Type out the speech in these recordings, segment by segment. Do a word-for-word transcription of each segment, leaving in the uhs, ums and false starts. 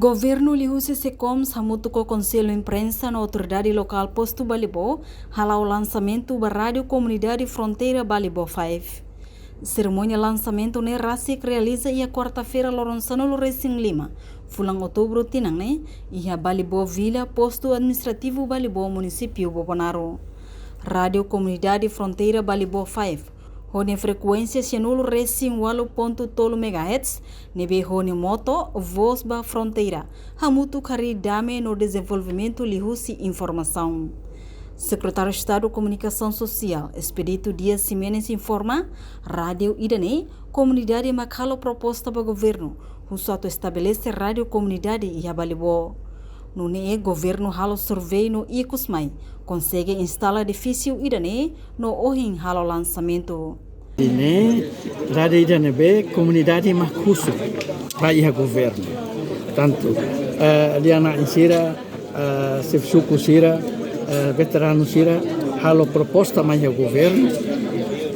Governu liuhusi SECOMS hamutuk ho Konsellu Imprensa no Autoridade Lokál Postu Balibó hala'o lansamentu ba Rádiu Komunidade Fronteira Balibó five. Serimónia lansamentu ne'e rasik realiza iha kuarta-feira loron sanulu-resin-lima fulan Outubru tinan ne'e, iha Balibó Vila, Postu Administrativu Balibó, Munisípiu Bobonaro. Rádiu Komunidade Fronteira Balibó five ho nia frekuénsia sianulu-resin-ualu pontu tolu megahertz, ne'ebé ho nia moto Voz ba Fronteira, hamutuk harii dame no dezenvolvimentu liuhusi informasaun. Sekretáriu Estadu Komunikasaun Sosiál, Expedito Dias Ximenes, informa, rádiu ida-ne'e komunidade mak halo proposta ba governu, husu atu estabelese rádiu komunidade iha Balibó. Nune'e governu halo survey no ikus mai konsege instala edifísiu ida-ne'e no ohin halo lansamentu. Ne'e rádiu ida ne'ebé komunidade mak husu ba iha governu. Tantu, eh, lia-na'in sira, eh, xefe suku sira, eh, veteranu sira halo proposta mai iha governu.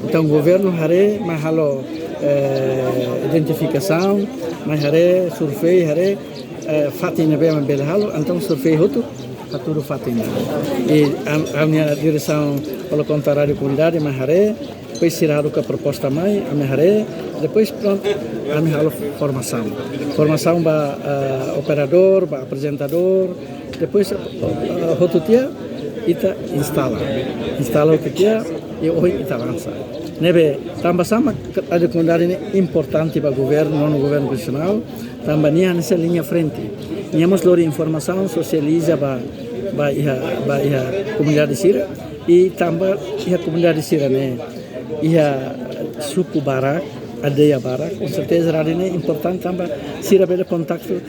Entaun governu haree, mai halo, eh, identifikasaun, mai haree, survey, haree, eh, fatin ne'ebé mak bele halo, entaun survey hotu, hatudu fatin ne'e. I am-, ami-nia diresaun halo kontra rádiu komunidade, mai haree, depois sira haruka proposta mai, ami haree, depois prontu, ami halo formasaun. Formasaun ba, eh, operadór, ba aprezentadór, depois, eh, hotu tiha, ita instala. Instala hotu tiha, i ohin ita lansa. Ne'ebé, tanba sá mak rádiu komunidade ne'e importante ba governu, nonu governu konstitusionál, tanba nia hanesan liña frente. Nia mós lori informasaun, sosializa ba, ba iha, ba iha komunidade sira, i tanba iha komunidade sira-ne'e iha suku barak, aldeia barak, com certeza rádiu ne'e importante tanba sira bele kontaktu,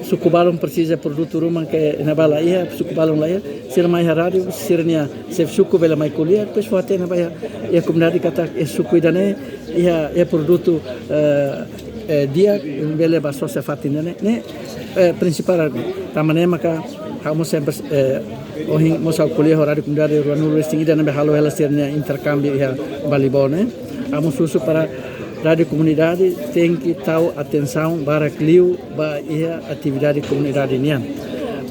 suku balun presiza produtu ruma ke ne'ebá la iha, suku balun la iha, sira mai iha rádiu, sira-nia xefe suku bele mai ko'alia, depois fó-hatene ba iha, iha komunidade katak iha suku ida-ne'e, iha, iha produtu, eh, eh, di'ak, bele bá sosa fatin ne'e, ne'e, eh, prinsipál rádiu. Tanba ne'e maka, ha'u mós sempre, eh, ohin mós ha'u ko'alia ho rádiu komunidade ruanulu-resin-ida ne'ebé halo hela sira-nia interkámbiu iha Balibó ne'e. Ha'u mós husu para rádiu komunidade tenke tau atensaun barak liu ba iha atividade komunidade nian.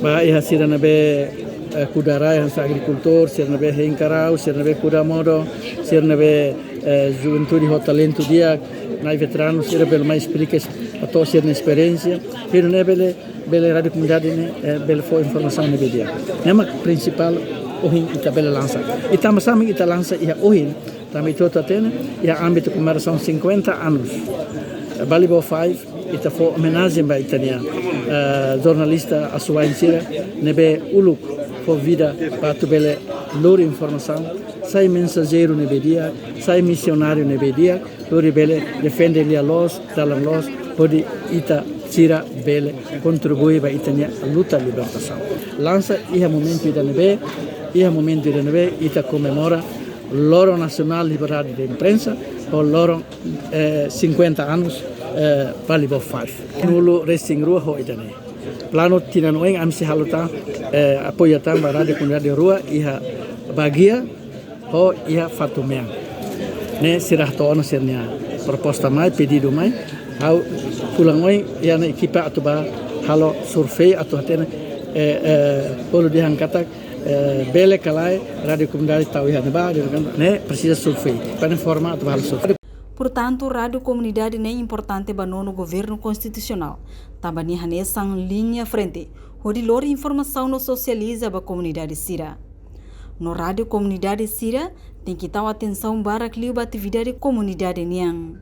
Ba iha sira ne'ebé, eh, kuda rai, hanesan agrikultór, sira ne'ebé hein karau, sira ne'ebé kuda modo, sira ne'ebé, eh, juventude ho talentu di'ak, na'i veteranu, sira bele mai esplika es-, hato'o sira-nia esperiénsia, hodi nune'e bele, bele rádiu komunidade ne'e, eh, bele fó informasaun ne'ebé di'ak. Ne'e mak prinsipál ohin ita bele lansa. I tanba sá mak ita lansa iha ohin, tanba ita hotu hatene, iha ámbitu komemorasaun cinquenta anos, eh, Balibó five, ita fó omenajen ba ita-nia, eh, jornalista asuwa'in sira, ne'ebé uluk fó vida ba atu bele lori informasaun, sai mensajeiru ne'ebé di'ak, sai misionáriu ne'ebé di'ak, hodi bele defende lia-loos, dalan loos, hodi ita sira bele kontribui ba ita-nia luta libertasaun. Lansa iha momentu ida ne'ebé, iha momentu ida ne'ebé ita komemora loron nasionál liberdade de imprensa, ho loron, eh, cinquenta anos, eh, Balibó five. Nulu resin rua ho ida-ne'e. Planu tinan oin ami sei halo tan, eh, apoiu tan ba rádiu komunidade rua iha Baguia ho iha Fatumean. Ne'e sira hato'o ona sira-nia proposta mai, pedidu mai. Ha'u fulan oin iha ne'e ekipa atu bá halo survey atu hatene, eh, eh, bolu dehan katak, eh, bele ka lae rádiu komunidade tau iha ne'ebá, ne'e presiza survey. Para informa atu bá halo survey. Portantu, rádiu komunidade ne'e importante ba nonu governu konstitusionál, tanba nia hanesan liña frente, hodi lori informasaun no sosializa ba komunidade sira. No rádiu komunidade sira tenke tau atensaun barak liu ba atividade komunidade nian.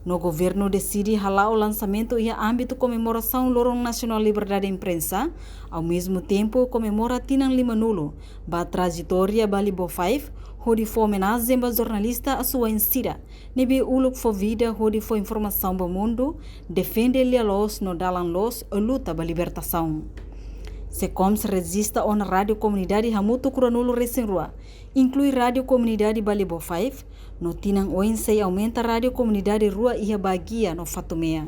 No governu deside hala'o lansamentu iha ámbitu komemorasaun Loron Nasionál Liberdade Imprensa, ao mesmo tempo komemora tinan limanulu ba trajetória Balibó five, hodi fó omenajen ba jornalista asuwa'in sira ne'ebé uluk fó vida hodi fó informasaun ba mundu, defende lia-loos no dalan loos luta ba libertasaun. SECOMS rejista ona rádiu komunidade hamutuk ruanulu resin rua, inklui rádiu komunidade Balibó five, no tinan oin sei aumenta rádiu komunidade rua iha Baguia no Fatumea.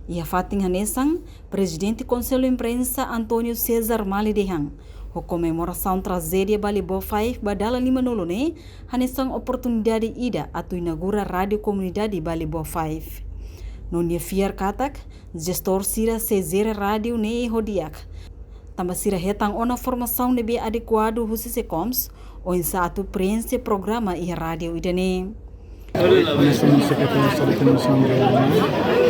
Iha fatin hanesan, Prezidente Konsellu Imprensa António César Mali dehan, ho komemorasaun trajédia Balibó five ba dala limanulu ne'e, hanesan oportunidade ida atu inaugura rádiu komunidade Balibó five. No nia fiar katak, jestór sira sei jere rádiu ne'e ho di'ak, tanba sira hetan ona formasaun ne'ebé adekuadu husi SECOMS, oinsá atu preenxe programa iha rádiu ida-ne'e. Hanesan Sekretáriu Estadu Komunikasaun Rejionál,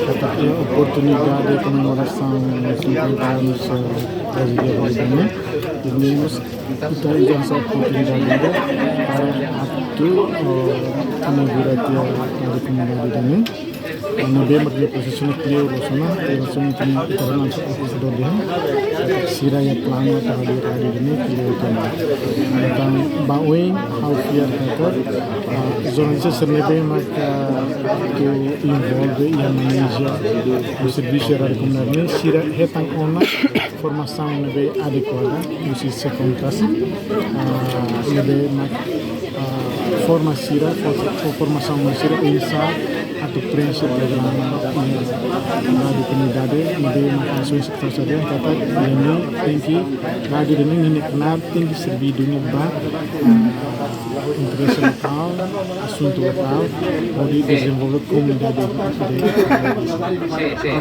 katak iha oportunidade komemorasaun cinquenta anos, eh, Brasília Vale, ne'e. Entaun, ita uza oportunidade ida para atu, eh, inaugura tiha rádiu komunidade ida-ne'e. Anu be merge posisi no kleur, sona, relasaun entre ita-nia apoiadór dehan, sira iha planu atu halo rádiu ida-ne'e kleur. Entaun, ba oin, ha'u fiar katak, ah, jornalista sira ne'ebé maka atu envolve iha maneja no servisu rádiu komunidade ne'e, sira hetan ona formasaun ne'ebé adekuada, husi SECOMS rasik, ah, ne'ebé mak, ah, forma sira, for-, for-, formasaun sira oinsá atu preenxe programa iha rádiu komunidade, ne'ebé mak hanesan Sekretáriu Estadu dehan katak, ida-ne'e tenke, rádiu ida-ne'e ninia knaar tenke serve duni ba, ah, interese lokál, asuntu lokál, hodi dezenvolve komunidade.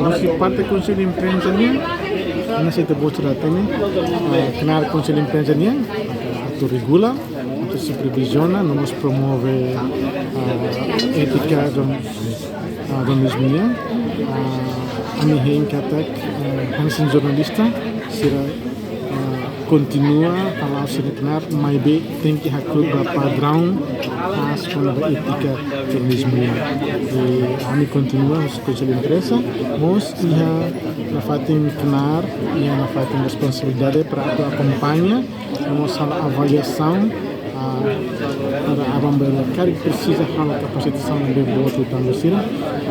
Husi parte Konsellu Imprensa nian, hanesan ita-boot sira hatene, eh, knaar Konsellu Imprensa nian, atu regula, atu superviziona, no mós promove, eh, étika jorn-, eh, jornalizmu nian. Eh, ami hein katak, eh, hanesan jornalista, sira, eh, kontinua hala'o sira-nia knaar, maibé tenke hakru'uk ba padraun aas kona-ba étika jornalizmu nian. I ami kontinua husi Konsellu Imprensa, mós iha nafatin knaar, iha nafatin responsabilidade para atu akompaña, no mós halo avaliasaun, ah, para aban-bainrua karik presiza halo kapasitasaun ne'ebé boot liután ba sira,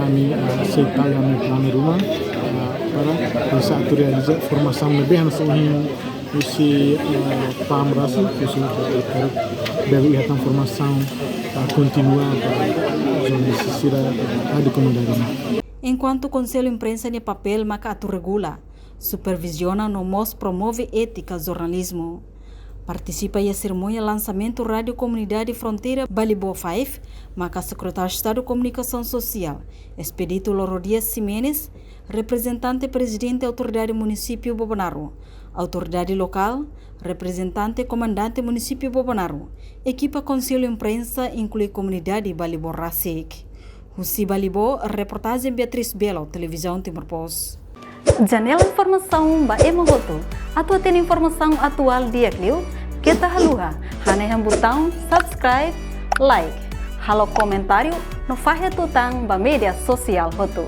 ami, ah, sei tau iha ami-nia planu ruma, ah, para bisa atu realiza formasaun ne'ebé hanesan ohin husi, eh, PAM rasik, husi, eh, karik bele iha tan formasaun, eh, kontinua ba jornalista sira, eh, rádiu komunidade nian. Enkuantu Konsellu Imprensa nia papél maka atu regula, superviziona no mós promove étika jornalizmu. Partisipa iha serimónia lansamentu Rádiu Komunidade Fronteira Balibo Five, maka Sekretáriu Estadu Komunikasaun Sosiál, Expedito Loro Dias Ximenes, reprezentante Prezidente Autoridade Munisípiu Bobonaro, autoridade lokál, reprezentante Komandante Munisípiu Bobonaro, ekipa Konsellu Imprensa, inklui komunidade Balibo rasik. Husi Balibo, reportajen Beatriz Belo, Televizaun Timor Post. Janela informasaun ba ema hotu. Atu hatene informasaun atuál di'ak liu, keta haluha hanehan butaun subscribe, like, halo komentáriu, no fahe tutan ba média sosiál hotu.